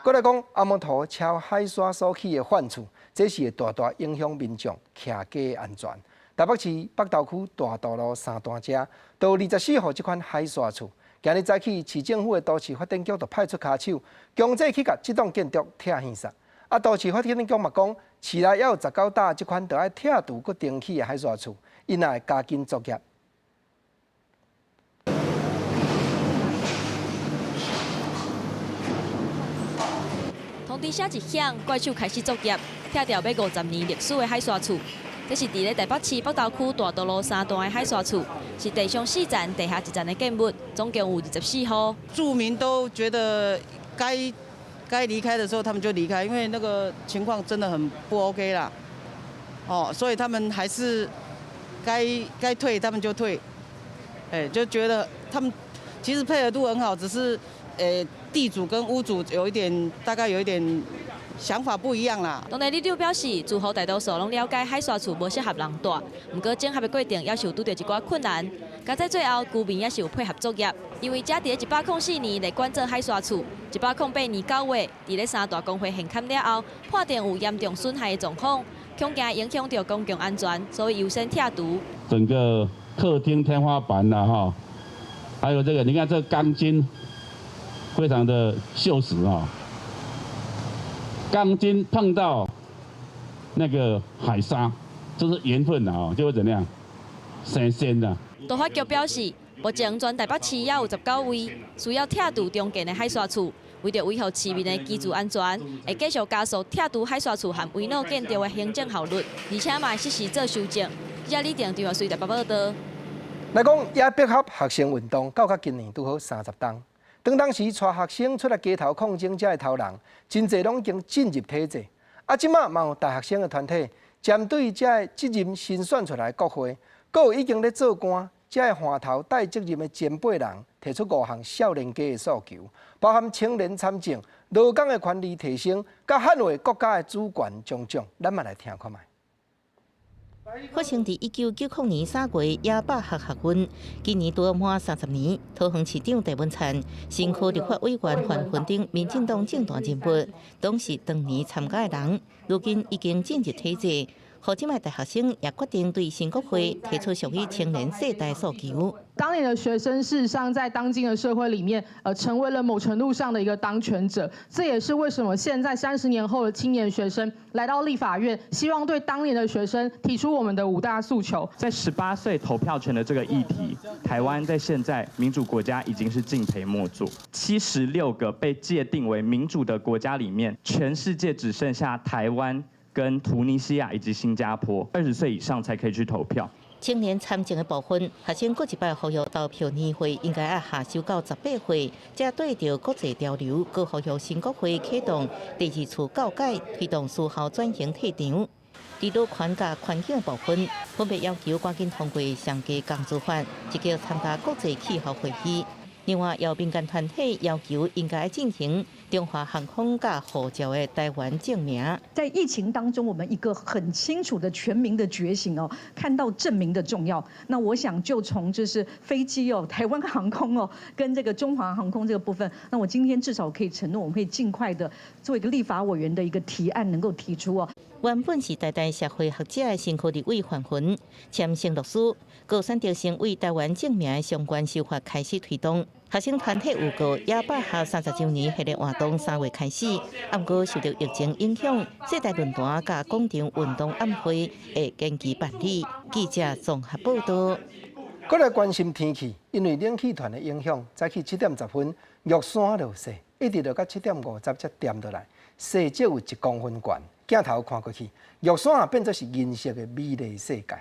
閣來講，阿摩托超海沙所起的反厝，這是會大大影響民眾徛家的安全。台北市北投區大道路3段遮，都24號這款海沙厝，今日早起市政府的都市發展局就派出跤手，強制去共這棟建築拆去煞。啊，都市發展局嘛講，市內猶有19棟這款著愛拆除閣重起的海沙厝，𪜶也會加緊作業。通知聲一響，怪手開始作業，拆掉欲50年歷史的海沙厝。這是佇咧台北市北投區大道路3段的海沙厝，是地上4層、地下1層的建物，總共有24戶。住民都覺得該離開的時候，他們就離開，因為那個情況真的很不 OK 啦。哦，所以他們還是該退，他們就退。哎，就覺得他們其實配合度很好，只是地主跟屋主有一點，大概有一點想法不一樣啦。當地里長表示，住戶大多數攏了解海沙厝無適合人住，毋過整合的過程也是有拄著一寡困難。加在最後，居民也是有配合作業，因為這佇咧104年來管做海沙厝，108年9月，佇咧三大工會現勘了後，判定有嚴重損害的狀況，恐驚影響著公共安全，所以優先拆除。整個客廳天花板啦，哈，還有這個，你看這鋼筋。非常的鏽蝕啊！鋼筋碰到那個海沙，就是鹽分啊，就會怎樣？生鮮的。都發局表示，目前全台北市也有19位需要拆除重建的海沙厝，為著維護市民的居住安全，會繼續加速拆除海沙厝和危老建築的行政效率，而且嘛會適時做修正。記者李定對外隨台北報道。來講野百合學生運動到今年拄好30冬。當時帶學生出來街頭抗爭，這的頭人真濟攏已經進入體制。啊，這馬嘛有大學生的團體針對這个責任新選出來的國會，閣有已經咧做官、這个換頭帶責任的前輩人，提出5項少年家的訴求，包含青年參政、勞工的權利提升，佮捍衛國家的主權種種。咱嘛來聽看覓。發生佇1990年3月野百合學運，今年拄滿30年。桃園市長鄭文燦、新科立法委員范雲等民進黨政壇人物，攏是當年參加的人，如今已經進入體制。予這擺大學生也決定對新國會提出屬於青年世代訴求。當年的學生事實上在當今的社會裡面，成為了某程度上的一個當權者。這也是為什麼現在30年後的青年學生來到立法院，希望對當年的學生提出我們的5大訴求。在18歲投票權的這個議題，台灣在現在民主國家已經是敬陪末座。76個被界定為民主的國家裡面，全世界只剩下台灣、跟突尼西亞以及新加坡，20歲以上才可以去投票。青年參政的部分，學生閣一擺呼籲投票年歲應該愛下修到18歲，才對著國際潮流，閣呼籲新國會啟動第2次教改，推動私校轉型退場。佇勞權佮環境的部分，分別要求趕緊通過上低工資法，積極參加國際氣候會議。另外，有民間團體要求應該進行中華航空佮護照的台灣證明。在疫情當中，我們一個很清楚的全民的覺醒哦，看到證明的重要。那我想就從就是飛機哦，台灣航空哦，跟這個中華航空這個部分，那我今天至少可以承諾，我們會盡快的做一個立法委員的一個提案，能夠提出哦。原本是台大社會學者的新科立委范雲簽承諾書，閣選擇成為台灣證明的相關修法開始推動。學生團體預告，亞百合30週年系列活動3月開始，毋過受著疫情影響，世代論壇佮廣場運動晚會會延期辦理。記者綜合報導。閣來關心天氣，因為冷氣團的影響，早起7點10分玉山落雪，一直落到7點50才恬落來，雪少有1公分懸。鏡頭看過去，玉山啊變做是銀色的美麗世界。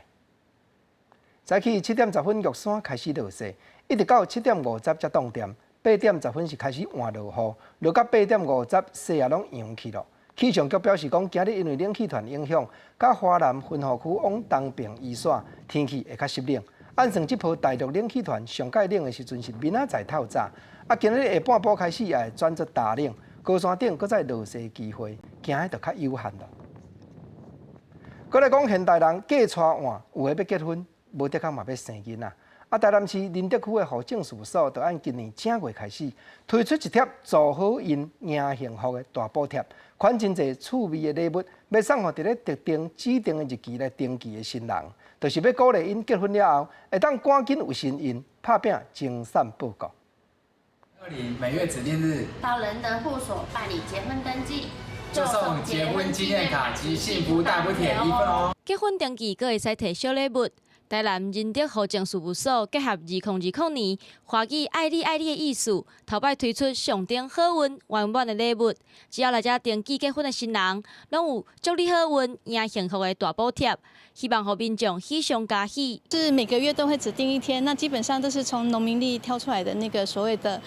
早起7點10分，玉山開始落雪，一直到7點50才凍恬。8點10分是開始換落雨，落到8點50，雪也攏融去咯。氣象局表示講，今日因為冷氣團影響，佮華南雲雨區往東邊移徙，天氣會較濕冷。按算這波大陸冷氣團上蓋冷的時陣是明仔載透早，啊，今日下半晡開始也會轉做大冷。高山頂閣再落雪機會，驚的就較有限咯。閣來講現代人嫁娶換，有的欲結婚，無的確嘛欲生囡仔。啊，台南市仁德區的戶政事務所，就按今年正月開始推出一疊做好運贏幸福的大補貼，款真濟趣味的禮物，欲送予佇咧特定指定的日期來登記的新人，就是欲鼓勵𪜶結婚了後，會當趕緊有身孕，拍拚增產報國。每月指定日到仁德戶所辦理結婚登記，就送結婚紀念卡及幸福大補帖一份哦。結婚登記閣會使提小禮物。台南仁德戶政事務所結合2020年華語愛你愛你的意思，頭擺推出上等好運圓滿的禮物。只要來遮登記結婚的新人，攏有祝你好運、贏幸福的大補帖，希望予民眾喜上加喜。是每個月都會指定一天，那基本上都是從農民曆挑出來的那個所謂的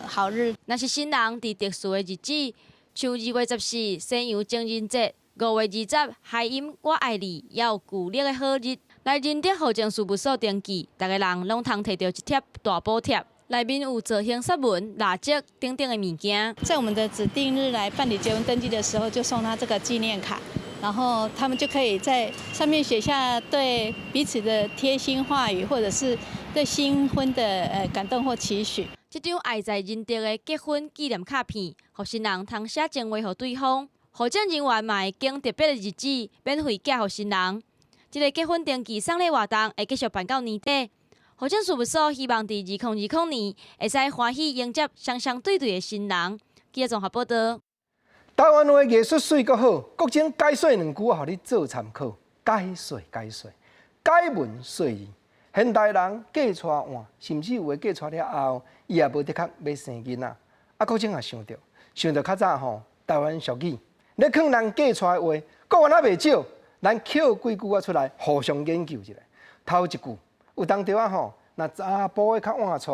好日。若是新人佇特殊的日子，像2月14西洋情人節，5月20海音我愛你，也有舊曆的好日。來仁德戶政事務所登記，逐个人攏通提著一疊大補帖，內面有造型雪紋、蠟燭等等的物件。在我們的指定日來辦理結婚登記的時候，就送他這個紀念卡，然後他們就可以在上面寫下對彼此的貼心話語，或者是對新婚的感動或期許。這張愛在仁德的結婚紀念卡片，予新人通寫情話予對方，戶政人員嘛會揀特別的日子，免費寄予新人。這個結婚登記送禮活動會繼續辦到年底。戶政事務所希望佇2020年會使歡喜迎接雙雙對對的新人。記者綜合報導。台灣話藝術媠閣好，國政解說兩句，予你做參考。解說解說，解文說字。現代人嫁娶換，甚至有的嫁娶了後，伊也無的確欲生囡仔。啊，國政也想著，想著較早吼，台灣俗語，咧勸人嫁娶的話，閣原來袂少。咱抾幾句仔出來，互相研究一下。頭一句有當時仔吼，若查埔的較晚娶，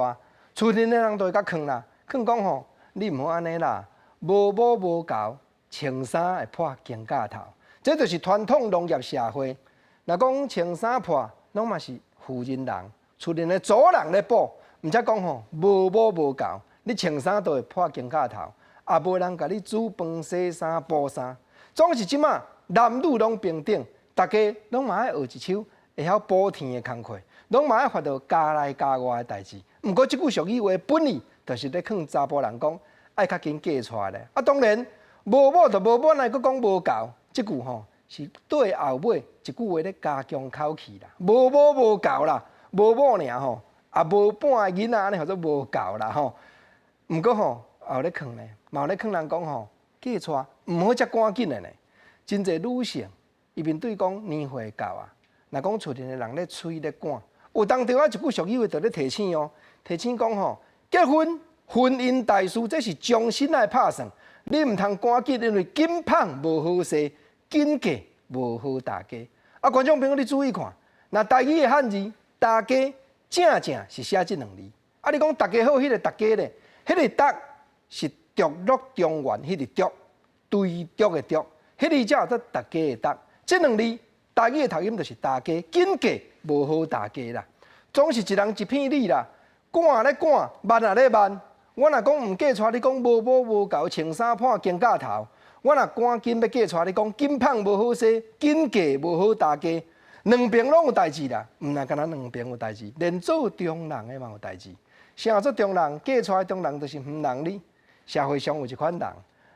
厝裡的人就會共勸啦，勸講吼，你毋好按呢啦，無某無猴，穿衫會破肩胛頭。這就是傳統農業社會。若講穿衫破，攏嘛是婦人人，厝裡的祖人咧補，毋才講吼，無某無猴，你穿衫都會破肩胛頭，也無人共你煮飯、洗衫、補衫。總是這馬男女攏平等，大家攏嘛愛學一手會曉補天的工課，攏嘛愛煩著家內家外的代誌。毋過這句俗語話本意，就是咧勸查埔人講，愛較緊嫁娶咧。啊，當然無某就無某，來閣講無猴，這句吼是對後尾一句話咧加強口氣啦。無某無猴啦，無某爾吼，也無半个囡仔按呢號做無猴啦吼。毋過吼，也有咧勸咧，嘛有咧勸人講吼，嫁娶毋好遮趕緊的呢。真濟女性，伊面對講年歲到啊，若講厝裡的人咧催咧趕，有當時仔一句俗語話就咧提醒哦，提醒講吼，結婚婚姻大事，這是終身愛拍算，你毋通趕緊，因為緊捧無好勢，緊嫁無好大家。啊，觀眾朋友你注意看，若台語的漢字，大家正正是寫這兩字。啊，你講大家好，彼個大家咧，彼個逐是逐鹿中原，彼個逐，堆竹的竹。彼个才叫做大家的逐，這兩字台語的讀音就是大家，緊嫁無好大家啦。總是一人一片理啦，趕咧趕，慢也咧慢。我若講毋嫁娶你講無母無猴，穿衫破肩胛頭。我若趕緊欲嫁娶你講緊麭無好勢，緊嫁無好大家。兩邊攏有代誌啦，毋但干焦兩邊有代誌，連做中人的嘛有代誌。啥做中人，嫁娶的中人就是黃人哩。社會上有一款人，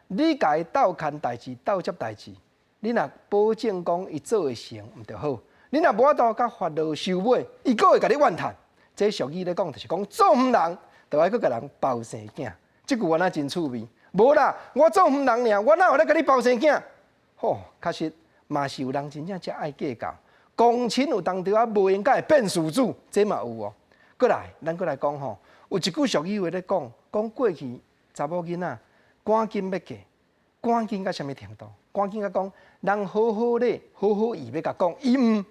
你共伊鬥牽代誌、鬥接代誌，你若保證講伊做會成，毋著好。你若無法度佮法律收尾，伊閣會共你怨嘆。這俗語咧講，就是講做黃人，就愛閣共人包生囝。這句話若真趣味。無啦，我做黃人爾，我哪有咧共你包生囝？吼，確實嘛是有人真正遮愛計較。公親有當時仔無閒才會變事主，這嘛有哦。閣來，咱閣來講吼，有一句俗語話咧講，講過去查某囡仔趕緊欲嫁，趕緊到啥物程度？趕緊甲講，人好好咧，好好意欲共講，伊毋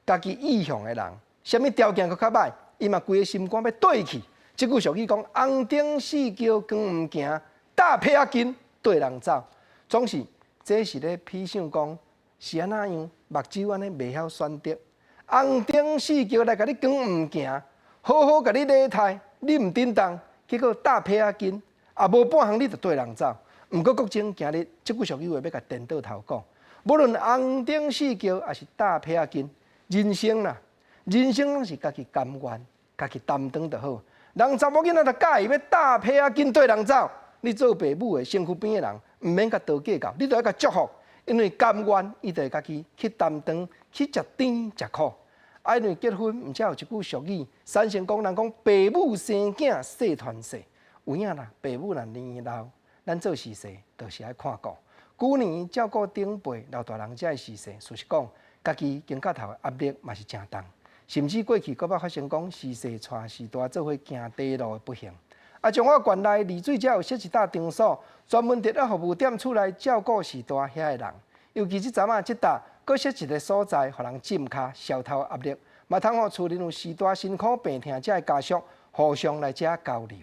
家己意向的人，啥物條件閣較䆀，伊嘛規个心肝欲綴去。這句俗語講，紅燈四轎光毋行，搭被仔巾綴人走，總是這是咧比想講是按怎樣，目睭按呢袂曉選擇，紅燈四轎來共你光毋行，好好共你禮待，你毋振動，結果搭被仔巾，也無半項你就綴人走。毋過國政今日這句俗語話欲共顛倒頭講，無論紅燈四轎抑是搭被仔巾，人生啦，人生攏是家己甘願、家己擔當就好。人查某囡仔若佮意欲搭被仔巾綴人走，你做爸母的、身軀邊的人，毋免共多計較，你著愛共祝福，因為甘願，伊就會家己去擔當，去食甜食苦。啊，因為結婚毋才有一句俗語，三成講人講爸母生囝細傳細，有影啦，爸母若年老，咱做婿婿就是愛看顧。舊年照顧長輩老大人遮的婿婿，事實講，家己肩胛頭的壓力嘛是誠重，甚至過去閣捌發生講婿婿帶序大做伙行短路的不幸。啊，彰化縣內麗水遮有設一搭場所，專門佇咧服務點厝內照顧序大遐的人。尤其這陣仔這搭，閣設一个所在，予人浸跤消透壓力，嘛通予厝裡有序大辛苦病痛遮的家屬互相來遮交流。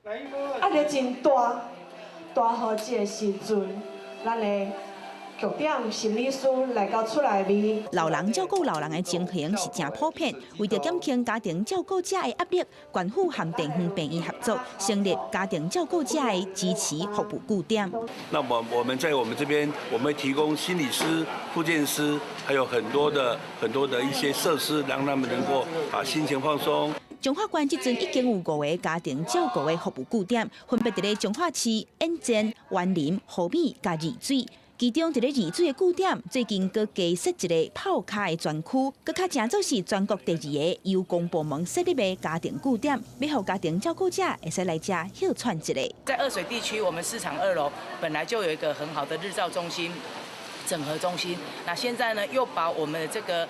壓力真大，大予這个時陣，咱的據點心理師來到厝內面。老人照顧老人的情形是誠普遍，為著減輕家庭照顧者的壓力，縣府和地方病院合作，成立家庭照顧者的支持服務據點。那麼我們在我們這邊，我們提供心理師、復健師，還有很多的很多的一些設施，讓他們能夠把心情放鬆。彰化縣這陣已經有五个家庭照顧的服務據點，分別佇咧彰化市、員山、員林、和美佮麗水。其中佇咧麗水的據點，最近閣加設一个泡跤的專區，閣較成做是全國第二个由公部門設立的家庭據點，欲予家庭照顧者會使來遮歇喘一下。在二水地區，我們市場二樓本來就有一個很好的日照中心、整合中心，那現在呢，又把我們的這個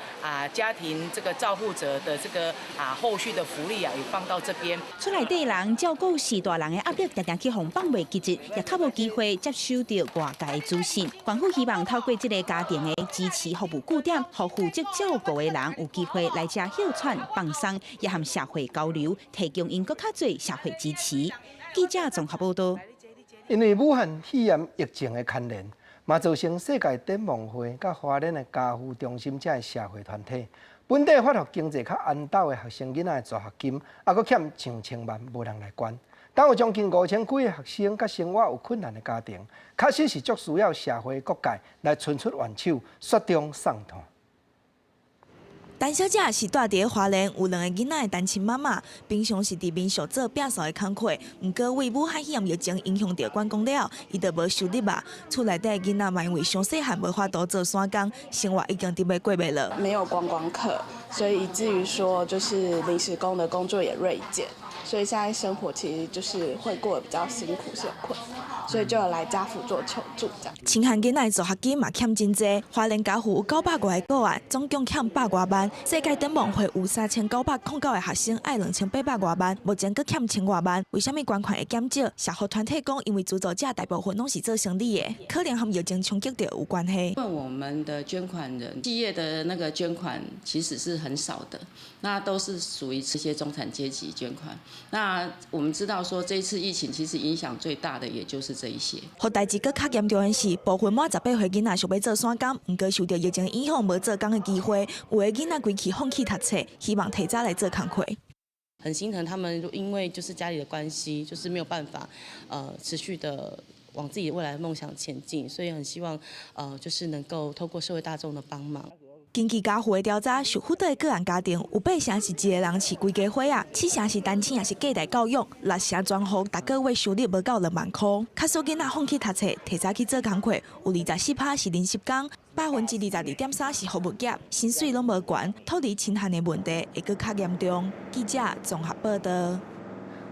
家庭這個照護者的這個後續的福利啊，也放到這邊。厝內底人照顧序大人的壓力，定定去予放袂記得，也較無機會接收著外界的資訊。縣府希望透過這个家庭的支持服務據點，予負責照顧的人有機會來遮歇喘放鬆，也和社會交流，提供𪜶閣較濟社會支持。記者綜合報道。因為武漢肺炎疫情的牽連，嘛造成世界展望會佮花蓮的家扶中心遮的社會團體，本地發予經濟較緣投的學生囡仔的助學金，猶閣欠上千萬，無人來捐。當有將近5000幾个學生佮生活有困難的家庭，確實是足需要社會各界來伸出援手，雪中送炭。陳小姐是住佇花蓮有兩个囡仔的單親媽媽，平常是佇民宿做摒掃的工課。毋過為武漢肺炎疫情影響著關工了，伊就無收入啊。厝內底囡仔嘛因為傷細漢無法度做散工，生活已經著欲過袂落。沒有觀光客，所以以至於說就是臨時工的工作也銳減，所以現在生活其實就是會過得比較辛苦，是有困難，所以就有來家扶做求助這樣。清寒囡仔的助學金嘛欠真濟，花蓮家扶有900外个個案，總共欠100外萬。世界展望會有3909個學生愛2800外萬，目前閣欠1000外萬。為啥物捐款會減少？社福團體講，因為資助者大部分攏是做生理的，可能和疫情衝擊著有關係。因為我們的捐款人，企業的那個捐款其實是很少的，那都是屬於這些中產階級捐款。那我們知道說，這次疫情其實影響最大的也就是這一些。予代誌閣較嚴重的是，部分滿18歲囡仔想欲做散工，毋過受著疫情影響，無做工的機會，有的囡仔規氣放棄讀冊，希望提早來做工課。很心疼他們，因為就是家裡的關係，就是沒有辦法，持續的往自己未來的夢想前進，所以很希望，就是能夠透過社會大眾的幫忙。根據家父的調查，受輔導的個案家庭有八成是一个人飼規家伙仔，七成是單親，抑是隔代教養，六成全戶逐個月收入無夠2萬箍。較少囡仔放棄讀冊，提早去做工課，有24%是臨時工，22.3%是服務業，薪水攏無懸，土地侵害的問題會閣較嚴重。記者綜合報道。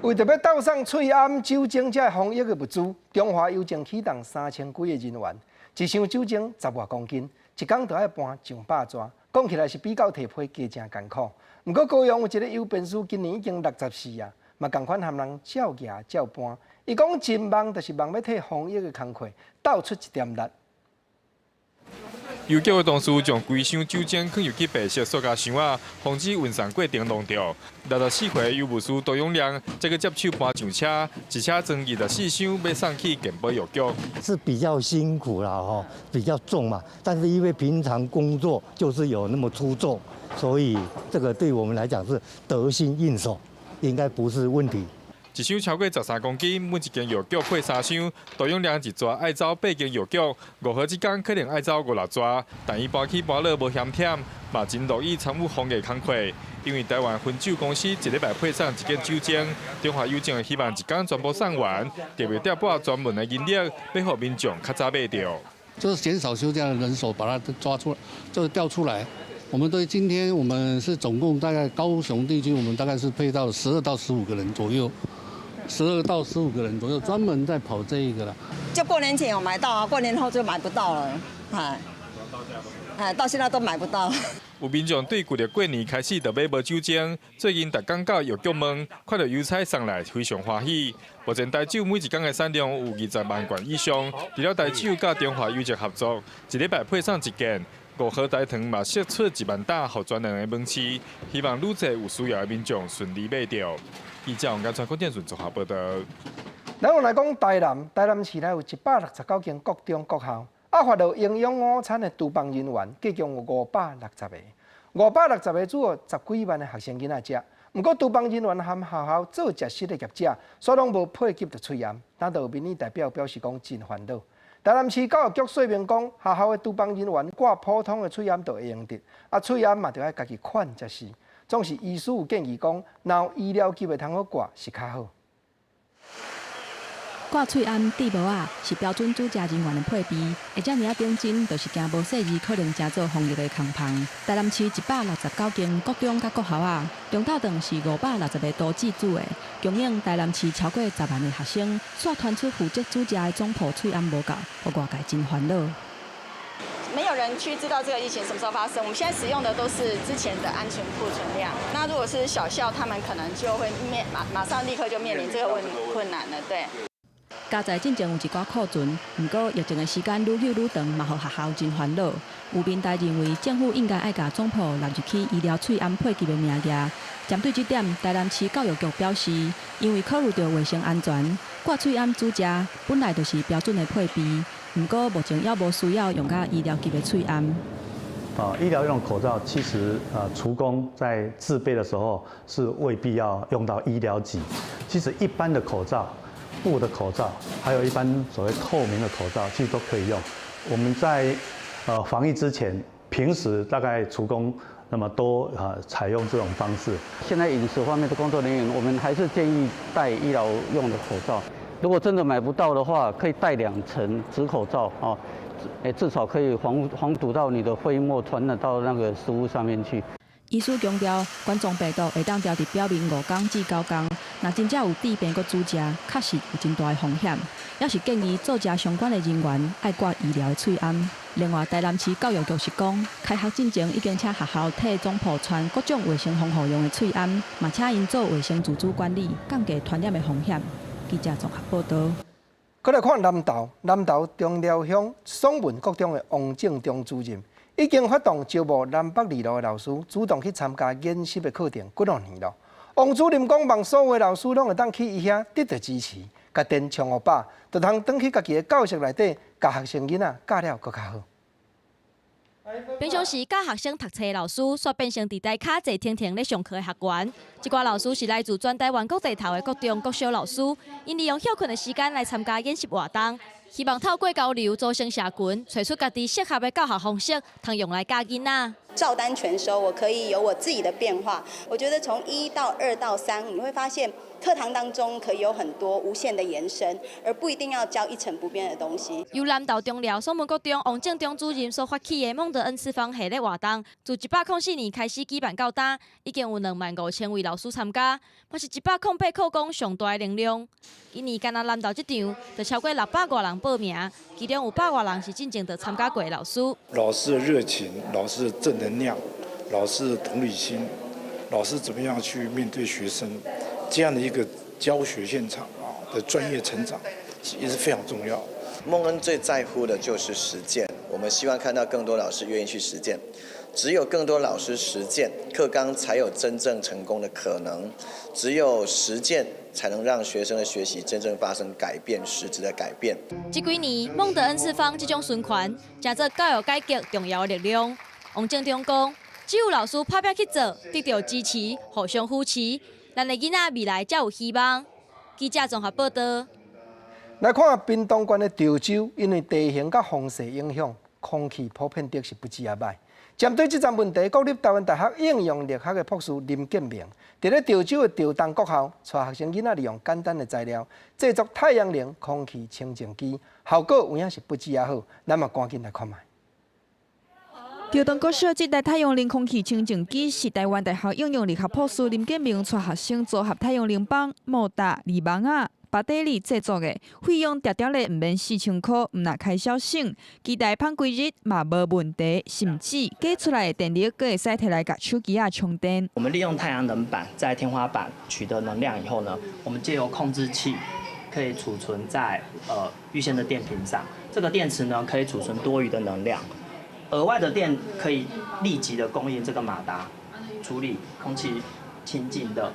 為著欲鬥送喙罨、酒精這防疫的物資，中華郵政啟動3000幾个人員，一箱酒精十外公斤。一工就愛搬上百逝，講起來是比較提批加誠艱苦。毋過高雄有一个郵便師，今年已經64啊，嘛仝款含人照蜈照搬。伊講真忙，就是忙欲替防疫的工課鬥出一點力。郵局的同事將規箱酒精囥入去白色塑膠箱仔，防止運送過程弄著。64歲郵務師杜永良，這個接手搬上車，一車裝24箱，欲送去健保藥局。是比較辛苦啦，吼，比較重嘛。但是因為平常工作就是有那麼粗重，所以這個對我們來講是得心應手，應該不是問題。一箱超過13公斤，每一間藥局配三箱。杜永良一逝愛走八間藥局，五號這工可能愛走五六逝，但伊搬起搬落無嫌忝，嘛真樂意參與防疫工課。因為台灣汾酒公司一禮拜配送一件酒精，中華郵政希望一工全部送完，特別調撥專門的人力，欲予民眾較早買著。就是減少休假的人手，把它抓出來，就是調出來。我們對今天我們是總共大概高雄地區，我們大概是配到12到15個人左右。12到15個人左右，專門在跑這一個啦。就過年前有買到啊，過年後就買不到了，哎，哎，到現在都買不到。有民眾對舊曆過年開始就買無酒精，最近逐工到藥局問，看著郵差送來非常歡喜。目前台酒每一工的產量有20萬罐以上，除了台酒佮中華郵政合作，一禮拜配送一件。五號台糖嘛釋出1萬打，予專人的門市，希望愈濟有需要的民眾順利買著。記者王家川、郭建順綜合報道。咱來講台南，台南市內有169間國中國校，發落營養午餐的廚房人員，計共有560个，560个主要十幾萬的學生囡仔食。毋過廚房人員含學校做食室的業者，煞攏無配給著喙罨，當地民意代表表示講真煩惱。台南市教育局說明講，學校的廚房人員掛普通的喙罨就會用得，喙罨嘛著愛家己款才是。總是醫師有建議講，若有醫療級的通好掛是較好。掛喙罨、戴帽仔是標準煮食人員的配備，會遮爾仔認真，就是驚無細膩，可能成做防疫的空縫。台南市169間國中佮國校仔，中晝頓是560個廚姊煮的，供應台南市超過10萬的學生。煞傳出負責煮食的總鋪喙罨無夠，予外界真煩惱。沒有人去知道這個疫情什麼時候發生。我們現在使用的都是之前的安全庫存量。那如果是小校，他們可能就會面馬馬上立刻就面臨這個問困難了。對。加在進前有一寡庫存，毋過疫情的時間愈久愈長，嘛予學校真煩惱。有民代認為政府應該愛共總鋪納入去醫療喙罨配給的名額。針對這點，台南市教育局表示，因為考慮著衛生安全，掛喙罨煮食本來就是標準的配備。毋過目前猶無需要用到醫療級的喙罨。醫療用口罩其實，廚工在製備的時候是未必要用到醫療級。其實一般的口罩、布的口罩，還有一般所謂透明的口罩，其實都可以用。我們在防疫之前，平時大概廚工那麼都採用這種方式。現在飲食方面的工作人員，我們還是建議戴醫療用的口罩。如果真的買不到的話，可以戴2層紙口罩哦，至少可以防堵到你的飛沫傳染到那個食物上面去。醫師強調，冠狀病毒會當牢佇表面5工至9工，若真正有致病閣煮食，確實有真大的風險。也是建議做食相關的人員愛掛醫療的喙罨。另外，台南市教育局是講，開學進前已經請學校替總鋪傳各種衛生防護用的喙罨，嘛請𪜶做衛生自主管理，降低傳染的風險。記者綜合報道。閣來看南投，南投中寮鄉爽文國中的王正中主任，已經發動招募南北二路的老師，主動去參加研習的課程幾若年囉。王主任講，望所有的老師攏會當去伊遐得到支持，共電充予飽，就通轉去家己的教室內底，共學生囡仔教了閣較好。平常时教学生读册的老师，煞变成伫台跤坐停停咧上课的学员。这寡老师是来自全台湾各地头的国中、国小老师，𪜶利用歇睏的时间来参加演习活动，希望透过交流组成社群，揣出家己适合的教学方式，通用来教囡仔。照单全收，我可以有我自己的变化。我觉得从1到2到3，你会发现课堂当中可以有很多无限的延伸，而不一定要教一成不变的东西。由南投中寮爽文国中王正中主任所发起的孟德恩次方系列活动，自104年开始举办到今，已经有25000位老师参加，嘛是108课纲上大的能量。今年干焦南投这场，就超过600外人报名，其中有100外人是进前就参加过的老师。老师的热情，老师的正能量，老师的同理心，老师怎么样去面对学生，这样的一个教学现场啊的专业成长也是非常重要。孟恩最在乎的就是实践，我们希望看到更多老师愿意去实践，只有更多老师实践，课纲才有真正成功的可能。只有实践，才能让学生的学习真正发生改变，实质的改变。这几年，孟德恩次方这种循环，成做教育改革重要的力量。王正中讲，只有老师拍拼去做，得到支持，互相扶持，咱的囡仔未来才有希望。记者综合报道。来看屏东县的潮州，因为地形佮风势影响，空气普遍质是不止啊歹。针对这层问题，国立台湾大学应用力学的博士林建明，伫咧潮州的潮东国校，带学生囡仔利用简单的材料制作太阳能空气清净机，效果有影是不止啊好。咱嘛赶紧来看觅。潮东国小这台太阳能空气清净机是台湾大学应用力学博士林建明带学生组合太阳能板、莫达、滤网仔、巴底里制作的，费用定定咧毋免4000块，毋但开销省，期待放几日嘛无问题，甚至加出来的电力阁会使提来共手机仔充电。我们利用太阳能板在天花板取得能量以后呢，我们借由控制器可以储存在预先的电瓶上，这个电池呢可以储存多余的能量。额外的电可以立即的供应这个马达，处理空气清净的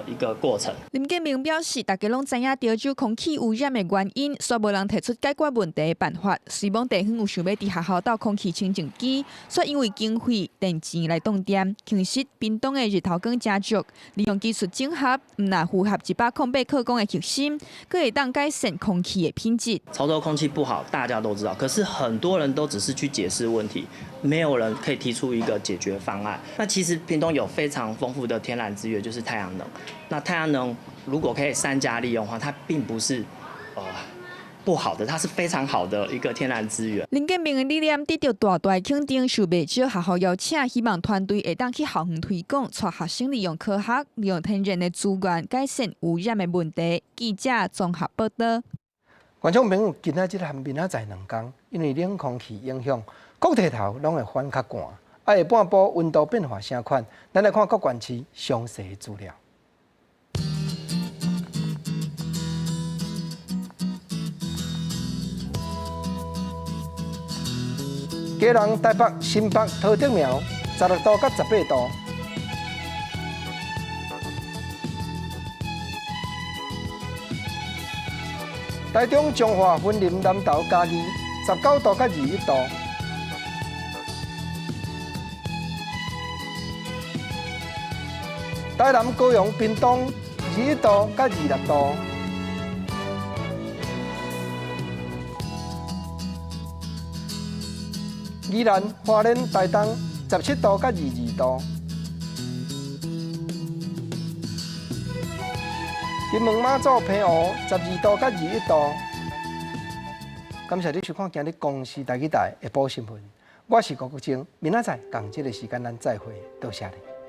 一个过程。林建明表示，大家拢知影潮州空气污染的原因，却无人提出解决问题的办法。虽讲地方有想欲伫学校斗空气清净机，却因为经费、电钱来冻电。其实屏东的日头光真足，利用技术整合，毋但符合108课纲的核心，阁会当改善空气的品质。潮州空气不好，大家都知道，可是很多人都只是去解释问题，没有人可以提出一个解决方案。那其实屏东有非常丰富的天然资源，就是太阳能。那太阳能如果可以善加利用的话，它并不是不好的，它是非常好的一个天然资源。林建明的理念得到大大的肯定，受袂少学校邀请，希望团队会当去校园推广，带学生利用科学、利用天然的资源改善污染的问题。记者综合报道。观众朋友，今仔日和明仔载2天，因为冷空气影响，各地头拢会反较寒，啊，下半晡温度变化啥款？咱来看各县市详细的资料。基隆、台北、新北、桃竹苗，16度到18度。台中、彰化、云林、南投、嘉义，19度到21度。台南、高雄、屏东，21度到26度。宜兰、花莲、台东，17度到22度。金门、马祖、澎湖，12度到21度。感谢你收看今日公视台语台下晡新闻，我是郭国晶，明仔载仝这个时间咱再会，多谢你。